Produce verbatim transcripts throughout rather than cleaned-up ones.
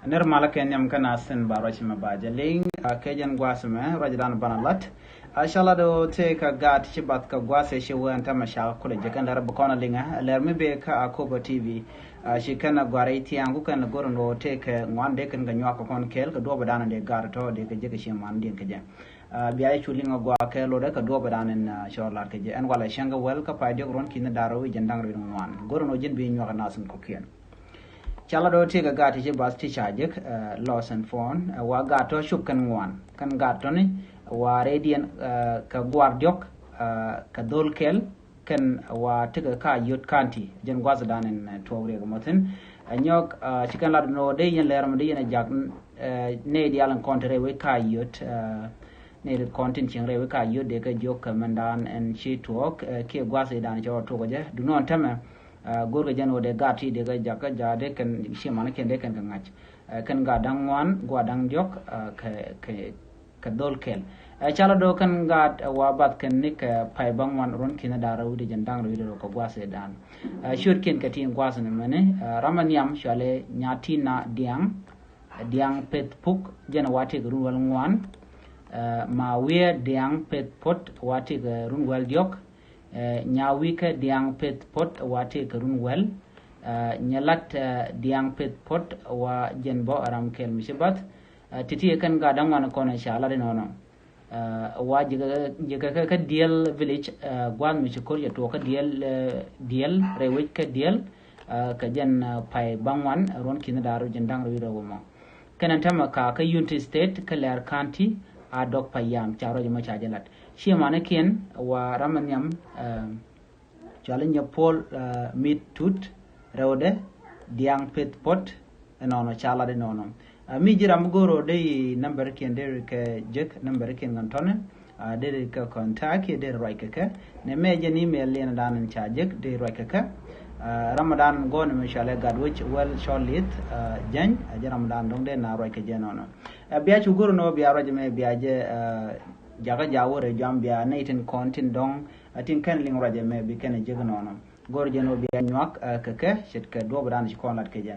Nir malä kɛ nhiam kä nasin ba ruac mɛ ba jɛ liŋ, a, kɛ jɛn gua̱a̱th mɛ ruac dan banɛ lat. A, ca lat ɣöö tëë kɛ gaat ci bath kɛ gua̱a̱th ci wee ɛn tämɛ ca kulɛ jɛ kɛn lɛr bi kɔn a liŋ ɛ lɛr mi bee kä Akobo T V. A, ci kɛn a gua̱a̱r i̱ thia̱a̱ŋ ku kɛn a go̱r ɛn ɣöö tëë kɛ ŋuan dee kɛn kɛ nyuak kɛ kɔn kɛɛl kɛ duɔ̱ɔ̱p dan dee gaat tɔ̱ dee kɛ jek kɛ ci man diɛn kɛ jɛ. A, bia jɛ cu liŋ a gua̱a̱r kɛ lotdɛ kɛ duɔ̱ɔ̱p dan in, a, cɔɔr lat kɛ jɛ ɛn walɛ cäŋ kɛ wäl kä pay diɔk ruɔ̱n ki̱n da̱r wi̱c jɛn da̱ŋ rɛw wi̱c ŋuan go̱r ɛn ɣöö ji̱n bi nyuak ɛ nasin kɔ̱kiɛn. Ca lat ɣöö tëë kɛ gaat ti ci bath ti ca jek, ɛ, lost and found, ɛ, wa gaat tɔ̱ cop kɛn ŋuan. Kɛn gaat tɔ̱ni wa rɛydiɛn, ɛ, kɛ gua̱a̱r diɔ̱k, ɛ, kɛ dho̱l kɛl, kɛn wa tekɛ Kayot County, jɛn gua̱thdan in, ɛ, tuɔɔk riɛk mɔ thi̱n. Ɛ, nyɔk, ɛ, ci kɛn lat ɛn ɣöö dee yɛn lɛr mɔ dee yɛn ɛ jak, ɛ, nɛy diaal in kɔn te rɛy wec Kayot, ɛ, nɛy kɔn tin cieŋ rɛy wec Kayot dee kɛ jiök kɛ mɛndan ɛn ci tuɔɔk, ɛ, kiɛ gua̱thdan cɛ rɔ tuɔɔk kɛ jɛ. Duŋni ɛn tämɛ, Ɛ, go̱rkɛ jɛn ɣöö dee gaat ti dee kɛ jak kä ja̱a̱ dee kɛn ciɛ manä kiɛn dee kɛn kɛ ŋa̱c. Ɛ, kɛn gaat da̱ŋ ŋuan gua̱a̱r da̱ŋ diɔ̱k, ɛ, kɛ, kɛ, kɛ dho̱l kɛl. Ɛ, ca lat ɣöö kɛn gaat, ɛ, wa bath kɛn ni kɛ pay bäŋuan ruɔ̱n ki̱n da̱r wi̱cdɛ jɛn da̱ŋ rɛw wi̱cdɛ rɛw kɛ gua̱a̱th ëëdan. Ɛ, ciötkiɛn kɛ ti gua̱a̱th ni mɛni, ɛ, ram a nhiam cualɛ Nyatina Diaŋ, ɛ, Diaŋ Peth Puk jɛn wa tëëkɛ run wäl ŋuan. Ɛ, Mawiɛ Diaŋ Peth Pot wa tëëkɛ run wäl diɔ̱k. Ɛ, Nyawikä Diaŋ Peth Pot wa tëëkɛ run wäl. Ɛ, Nyalat, ɛ, Diaŋ Peth Pot wa jɛn bä ram kɛl mi ci bath. Ɛ, ti̱ti̱ kɛn gaat da̱ŋ ŋuan kɔn ca lat inɔnɔ. Ɛ, wa ji̱ kɛ, ji̱ kɛ, kɛ, kɛ Diɛl village, ɛ, gua̱a̱th mi ci ko̱r cɛ tuɔɔk kä Diɛl, ɛ, Diɛl, rɛy wec kä Diɛl, ɛ, kɛ jɛn, ɛ, pay bäŋuan, ruɔ̱n ki̱n da̱r jɛn da̱ŋ rɛw wi̱cdɛ rɛw mɔ. Kɛn ɛn tämɛ ka kä Unity State, kä Leer County, a dɔk pay yam, ca ruac mɔ ca jɛ lat. Ciɛ manikiɛn, wa ram a nhiam, ɛ, Cuali Nyɛ Puɔl, ɛ, Mit Tut, rɛwdɛ, Diaŋ Peth Pot, inɔnɔ ca lat inɔnɔ. Ɛ, mi ji̱ ram go̱o̱r ɣöö dee nambɛr kiɛn dee kɛ jek, nambɛr kiɛn kɛn tɔ̱nɛ, ɛ, dee kɛ contact kiɛ dee ruac kɛ kɛ. Nɛ mɛ jɛn email liɛn dan in ca jek dee ruac kɛ kɛ. Ɛ, ram dan gɔɔn mi cualɛ gat wec wäl cɔl lith, ɛ, jɛny, ɛ, jɛ ram dan dɔ̱ŋ dee na ruac kɛ jɛ inɔnɔ. Ɛ, bia cu go̱o̱r nɔ bia ruac mɛ bia jɛ, ɛ, jakä ja wä rɛ jɔam bia nɛy tin kɔn tin dɔ̱ŋ, ɛ, tin kɛn liŋ ruacɛ mɛ bi kɛn ɛ jek nɔnɔ. Go̱r jɛn wä bia nyuak, ɛ, kɛ kɛ ce̱tkɛ duɔ̱ɔ̱p dan ci kɔn lat kɛ jɛ.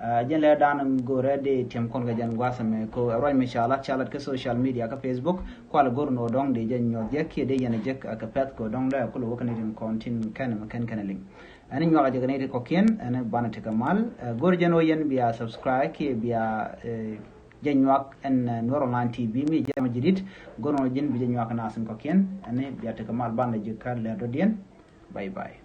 Ɛ, jɛn lɛ dan go̱rɛ di tiɛm kɔn kɛ jɛn gua̱a̱th mɛ ko, ɛ, ruac mɛ ca lat, ca lat kɛ social media kä Facebook, kual go̱r nɔ dɔ̱ŋ di jɛ nyuɔth jɛ kiɛ di yɛn ɛ jek, ɛ, kɛ pɛth ko dɔ̱ŋ dɛ kulɛ wä kɛn tin kɔn tin kɛn mɛ kɛn kɛn liŋ. Ɛn nyuak a jɛ kɛ nɛy ti kɔkiɛn, ɛn banɛ ti kɛ mal. Ɛ, go̱r jɛn wä yɛn bia subscribe kiɛ bia, ɛ, jɛ nyuak ɛn, ɛ, Nuer Online T V mi jɛ mɛ jidit, go̱r nɔ jɛn bi jɛ nyuak kɛ nasin kɔkiɛn, ɛn bia ti kɛ mal banɛ jɛ kɛ lɛ dɔ̱diɛn. Bye bye.